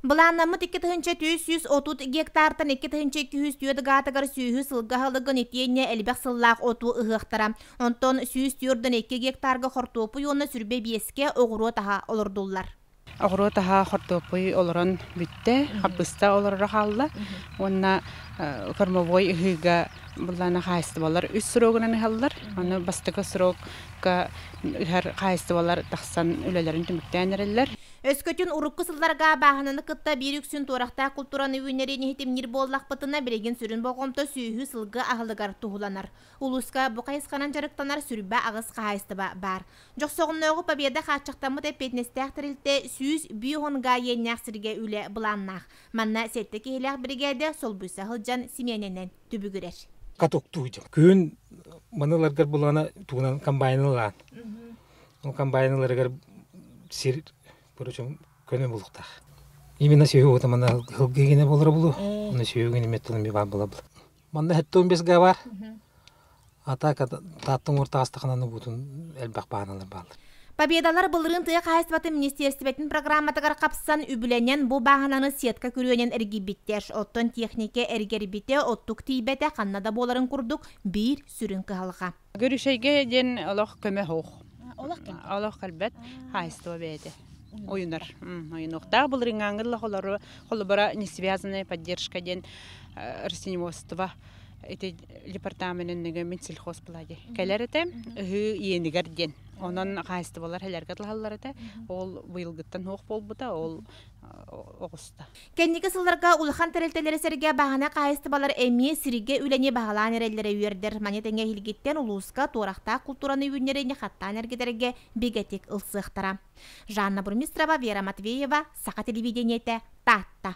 Былааннаммыт 2330 гектартан 2204 гаатыгар сүүһү сылга аһылыгын итиэннэ элбэх сыллаах оту ыһыахтара. Онтон 142 гектарга хортуоппуй уонна сүрбэ биэскэ оҕуруот аһа олордуллар. Оҕуруот аһа хортуоппуй олорон бүттэ, хаппыста олороро хаалла. Уонна кормовой ыһыыга былаана хаһаайыстыбалар үс срогунан ыһаллар. Аны бастакы срокка ыһар хаһаайыстыбалар тахсан үлэлэрин түмүктээн эрэллэр. Өскөтүн урукку сылларга бааһынаны кытта биир үксүн туорахтаах култуураны үүннэриини иһитимниир буоллахпытына, билигин сүрүн болҕомто сүөһү сылгы аһылыгар туһуланар. Улууска бу хайысханан дьарыктанар сүрбэ аҕыс хаһаайыстыба баар. Дьохсоҕоннооҕу Победа хааччахтаммыт эппиэтинэстээх тэрилтэ 150 га иэннээх сиргэ үлэ былааннаах. Манна сэттэ киһилээх биригээдэ солбуйса сылдьан симиэнэнэн түбүгүрэр. Катоктуу Күн маныларгар булана тугунан комбайнылаан. Ол комбайныларыгар сир короче көнө булуктаах. Именно сүөһү уота манна хылгыгина болора булу. Оны сүөһүгүн иметтон ми бар була бул. Манна хеттон бес га бар. Ата тааттың ортаастахананы бутун элбэх бааналар баалар. Победалар былырыын тыа хаһаайыстыбатын министиэристибэтин программатыгар хапсан үбүлэнэн бу бааһынаны сетка күрүөнэн эргийбиттэр. Оттон техника эргэрбитэ, оттук тиийбэтэ ханна да буоларын курдук биир сүрүн кыһалҕа. Көрүшэйгэ диэн олох көмө суох. Олох кэлбэт хаһаайыстыба бэйэтэ. Ойунар. Ойунуохтаах былырыҥҥааҥҥы холору холобура несвязанная поддержка диэн растениеводство ити департаменын Минсельхоз плади кэлэр этэ ыһыы иэнигэр диэн онон хаһаайыстыбалар хэлэргэ тылһаллар этэ ол быйылгыттан суох буолбута ол оҕуста. Кэнники сылларга улахан тэрилтэлэри сэргэ бааһына хаһаайыстыбалар эмиэ сиргэ үлэни баһылаан эрэллэрэ үөрдэр. Маны тэҥэ эһиилгиттэн улууска туорахтаах култуураны үүннэриини хаттаан эргитэргэ бигэтик ылсыахтара. Жанна Бурмистрова, Вера Матвеева, Саха телевидениетэ, Таатта.